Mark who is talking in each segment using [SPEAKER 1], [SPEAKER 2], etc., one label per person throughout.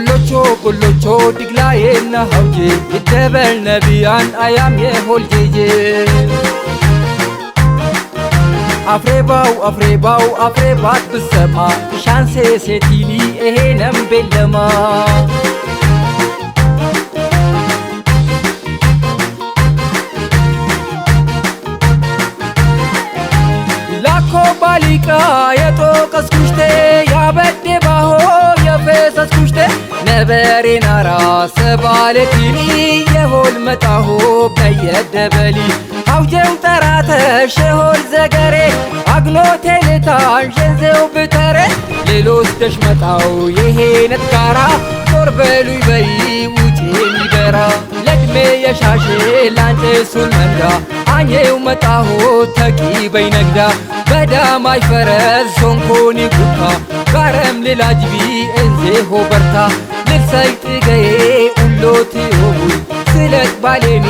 [SPEAKER 1] ቦሎቾ ቦሎቾ ድግላዬና ሀውጄ ይደበል ነቢያን አያም የሆልጄጄ አፍሬባው አፍሬባው አፍሬባት ብሰማ ሻንሴ ሴቲሊ ይሄነም ቤለማ ላኮ ባሊቃ የጦቀስኩሽቴ ያበዴ ባሆ የፈሰስኩሽቴ ነበሬናራ ሰባለቲኒ የሆል መጣሆ በየደበሊ አውጀው ጠራተሽ የሆል ዘገሬ አግኖቴ ልታን ሸንዘው ብተረ ሌሎስ ደሽመጣው የሄነት ጋራ ጦር በሉይ በይ ውጪ ሚበራ ለድሜ የሻሼ ላንጨሱን መንዳ አኘው መጣሆ ተቂ በይ ነግዳ በዳማይ ፈረስ ሶንኮኒ ጉታ ጋረም ሌላጅቢ እንዜ ሆበርታ ልልሰይ ጥገዬ ኡሎቲ ሆቡይ ስለት ባሌኒ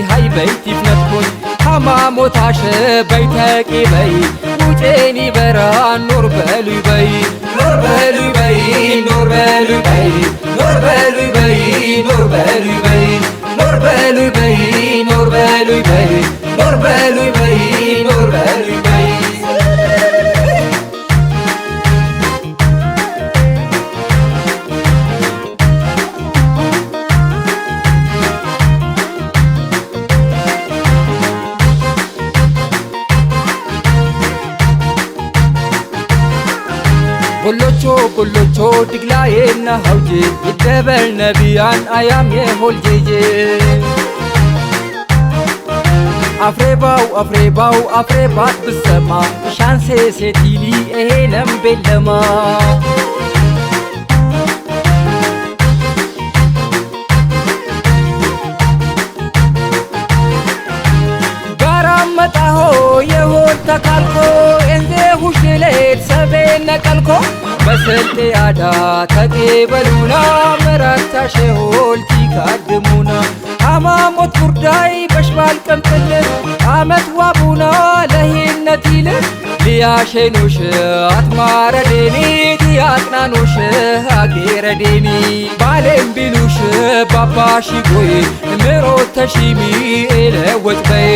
[SPEAKER 1] ሃይ በይቲፍ ነትኩኝ ሐማሞታሸ በይተቂ በይ ውጬኒ በራ ኖር በሉይ በይ ኖር በሉይ በይ ኖር በሉይ በይ ኖር በሉይ በይ ኖር በሉይ በይ ኖር በሉይ በይ ኖር በሉይ በይ ኖር በሉይ በይ ኖር በሉይ በይ ቦሎቾ ቦሎቾ ድግላዬና ሀውጄ ይደበል ነቢያን አያም የሆልጄጄ አፍሬባው አፍሬባው አፍሬባት ብሰማ ሻንሴ ሴቲሊ ይሄነም ቤለማ ጋራም መጣሆ የሆል ተካልኮ እንዜ ሁሽሌት ሰቤ ነቀልኮ በስልጤ አዳ ተቄበሉና መራርታሽ ሆል ቲካድሙና አማሞት ጉርዳይ በሽባል ቀምጥል አመት ዋቡና ለሂነት ይል ሊያሸኑሽ አትማረዴኒ ዲያቅናኑሽ አጌረዴኒ ባሌም ቢሉሽ ባባሺ ጎይ ምሮ ተሺሚ ኤለወጭ በይ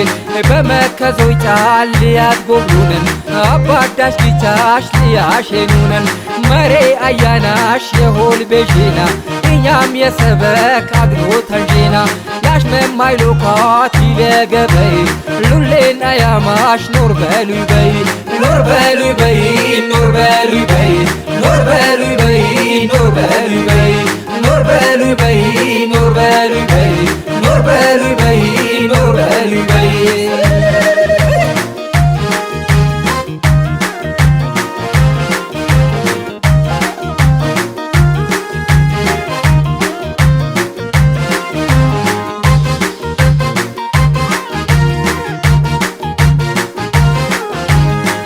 [SPEAKER 1] በመከዞይ ጫል ሊያትጎብሉንን አባዳሽ ጊቻሽ ሊያሸኑነን መሬ አያናሽ የሆል ቤዢና እኛም የሰበክ አግኖ ተንጂና ያሽ መማይሎኳት ይለገበይ ሉሌን አያማሽ ኖር በሉይ በይ ኖር በሉይ በይ ኖር በሉይ በይ ኖር በሉይ በይ ኖር በሉይ በይ ኖር በሉይ በይ ኖር በሉይ በይ ኖር በሉይ በይ ኖር በሉይ በይ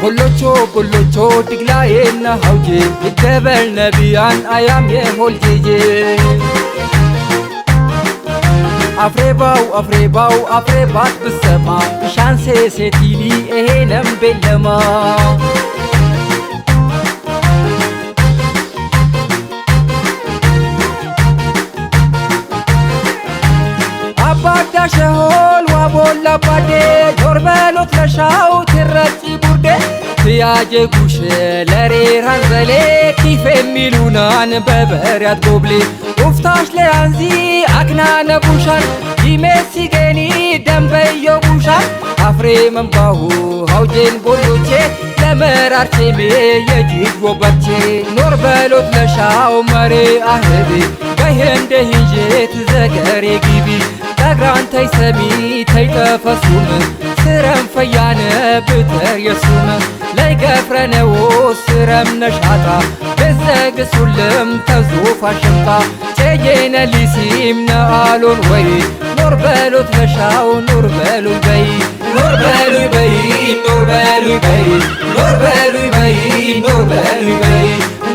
[SPEAKER 1] ቦሎቾ ቦሎቾ ድግላዬና ሀውጄ ይደበል ነቢያን አያም የሆልጄጄ አፍሬባው አፍሬባው አፍሬባት ብሰማ ሻንሴ ሴቲሊ ይሄነም ቤለማ አባዳሽ ሆል ዋቦላ ባዴ ጆር በሎት ለሻው ትረጪ ቡርዴ ትያጄ ጉሽ ለሬራን ዘሌ ኪፍ የሚሉናን በበሪያት ጎብሌ ውፍታሽ ለያንዚ አክናነ ቡሻን ዲሜሲገኒ ደንበዮ ቡሻን አፍሬ መንባሁ ሀውጄን ቦሎቼ ለመራርቼሜ የጂግ ወበርቼ ኖር በሎት ለሻው መሬ አህቤ በህንደ ሂንጄት ዘገሬ ግቢ ጠግራን ተይሰሚ ተይጠፈሱም ስረም ፈያነ ብተር የሱም ለይገፍረነዎ ስረም ነሻጣ በዘግሱልም ተዙፋ ሽምጣ ጨየነ ሊሲም ነአሎን ወይ ኖር በሎት ለሻው ኖር በሉይ በይ ኖር በሉይ በይ ኖር በሉይ በይ ኖር በሉይ በይ ኖር በሉይ በይ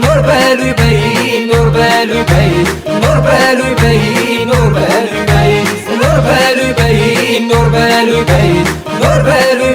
[SPEAKER 1] ኖር በሉይ በይ ኖር በሉይ በይ ኖር በሉይ በይ ኖር በሉይ በይ ኖር በሉይ በይ ኖር በሉይ በይ ኖር በሉይ